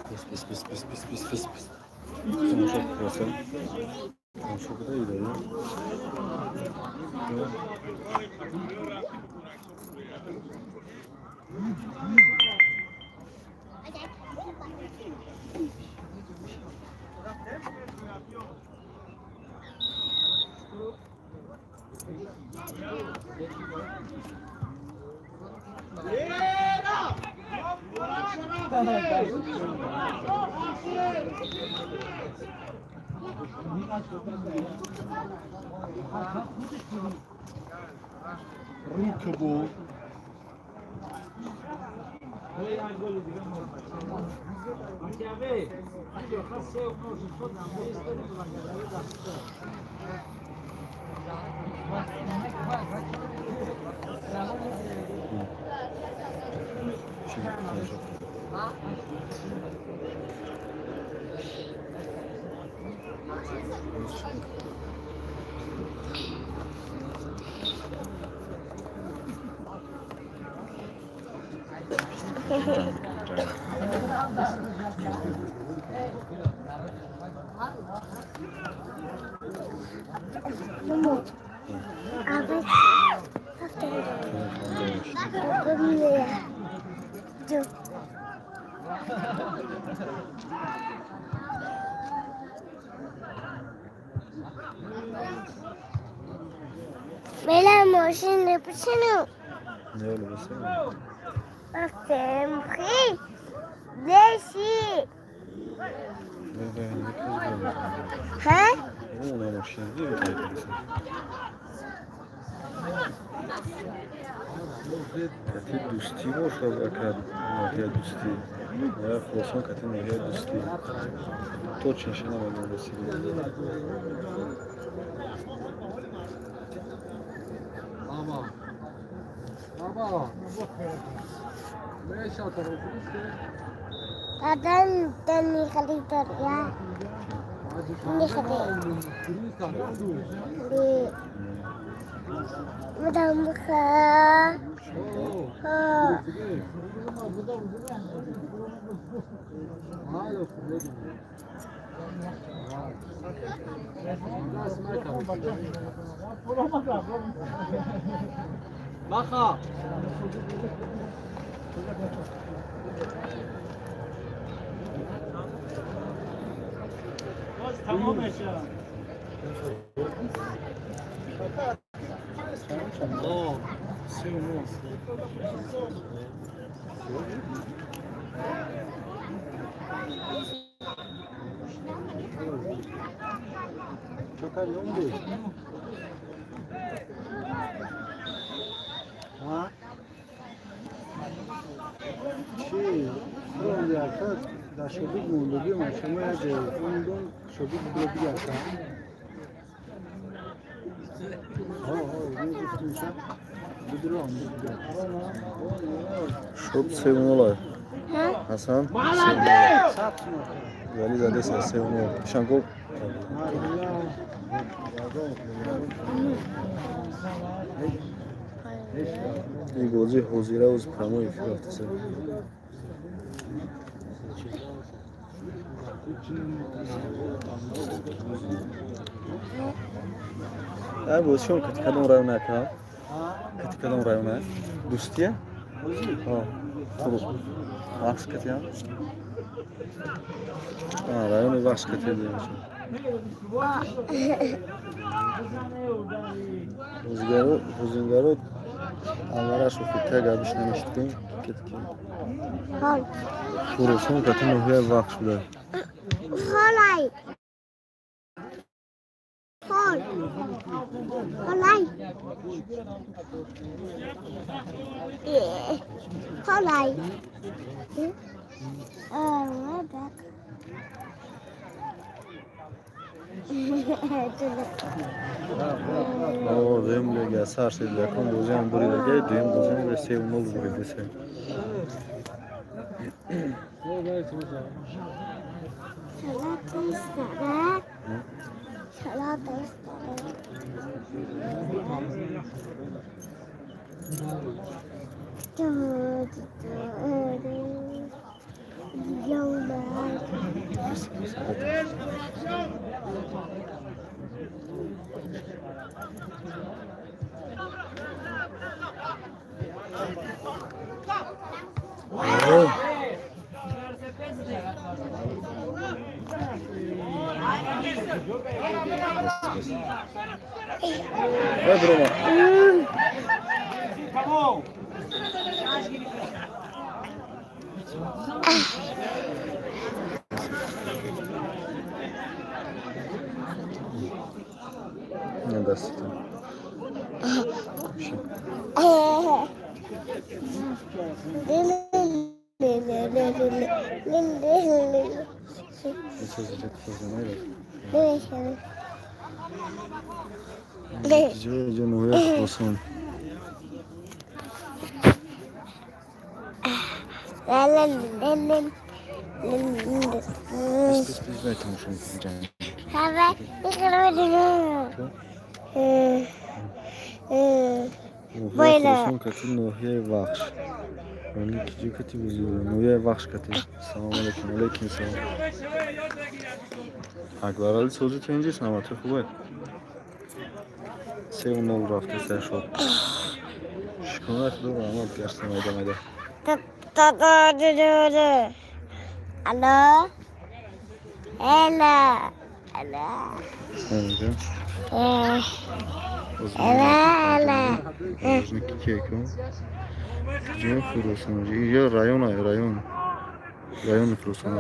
Пис, пис, пис, пис, пис, пис, пис, пис. Тамошо кунасан. Тамошо куда ида. Рукабо. Чӣ тамошо кун. Ҷанг, ҷанг. Maman, arrête. Deux. Mais là, moi, je ne peux pas. Не либоси. Sempre. Desci. Hã? На машин дида. Кати Дӯстӣ бошад, ака, ноҳияи Дӯстӣ. Ноҳияи Хуросон кати ноҳияи Дӯстӣ. Точно ша намедонам, расиди. Баба. Баба. Dadan dan kali ya. Di Mudah-mudahan. Ha. Маха. Чокар ёмди? Ҳа? Чӣ? Хӯронди, ака, дар шобид мондагӣ ма шумо як ҷой мондон, шобид буро бигака. Ҳо, ҳо, гуфтим ша. Бидро ам бигака. Шуд 3-0. Ҳа? Ҳасан. Саб сумака. Вали задеса 3-0. Шангол. Мария. Ин бозии ҳозира оз прямой эфир рафтаса. Ай, бозишон кати кадом район, ака? Кати кадом район? Дӯстия? Бозӣ? Ҳо. Хуб. Вахш катиам? А, райони Вахш кати димашон. Бозигаро, бозингаро аввалаш офита габиш намешидем. Кетки. Хол. Хуросон кати ноҳияи Вахш буда. Холай. Хол. Холай. Холай. Oh, back. О, дуюм лига сар шид, якум бозиам буридаги, дуюм бозиам 3-0 буридесе. Салат салат. Салат салат. Не даст это. Салом алейкум, алейкум салом. Акбарали сози тенҷис намати хубе. 3-0 рафта сар шуд. Шукрона худо раҳмат гашта майда майда. Алло. Эла. Алло. Эла. Ҷои Хуросон. Ё район ай район. Райони Хуросон.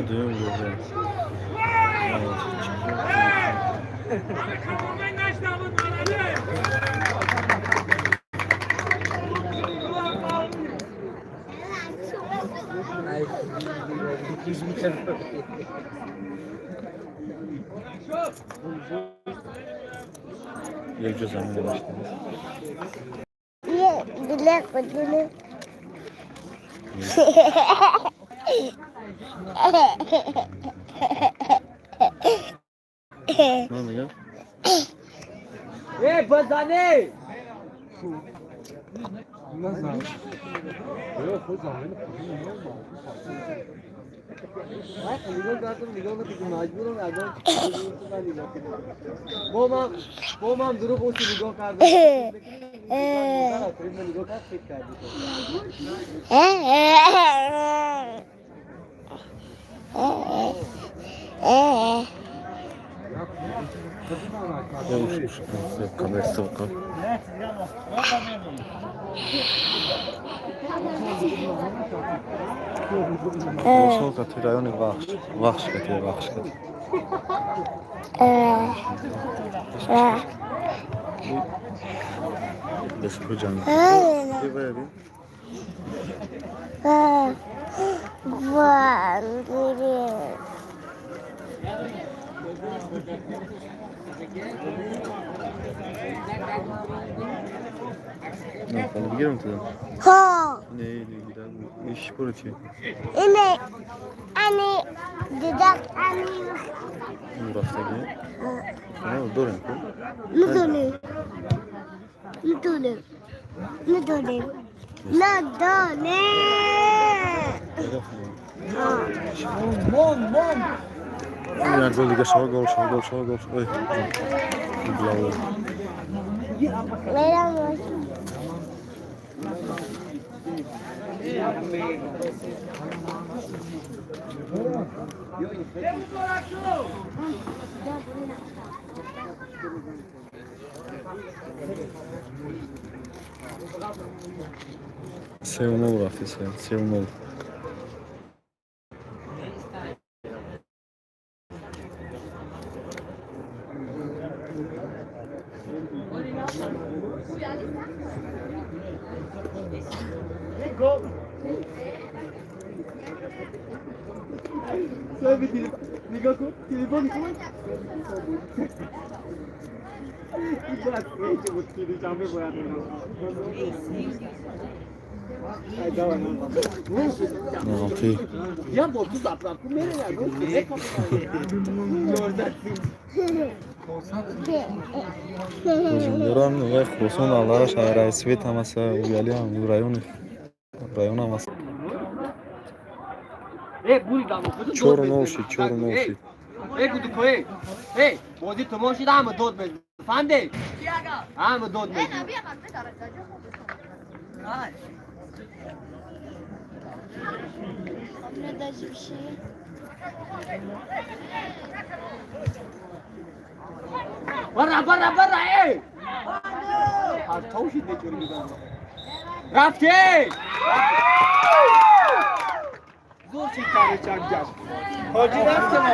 Дуюм гол. Якҷо замин доштем. Эй, пацаны! مامام دروغ اوسی نگاه کرد. نگاه کرد فکر کردی. Райони Вахш, Вахш кати, Вахш кати. Дастпуҷан. Бигирам туда? Не, иш пура чи? Ине, ани, дидак, ани. Рафтаги? Дорем ку? Надорем. Надорем. Надорем. Надорем. Мон, мон. Як гол дига шава, гол шава, гол шава, гол шава. Ой. Блау. 3-0 рафти, 3-0. نگاه کن تلفن کن. Нағалти. Дорам ноҳияи Хуросон, Аллара, шаҳри Райсвет ҳам аста, Уялиам, районам аст. 4-0 шид, 4-0 шид. Бозӣ тамом шид, ҳама дод мезанад, фаҳмидӣ? Ҳама дод мезанад. Бара, бара, бара, эй! Партов шид, бечора мезанад. Рафтӣ! Зур шид, чак ҷак. Ҳоҷӣ рафтам.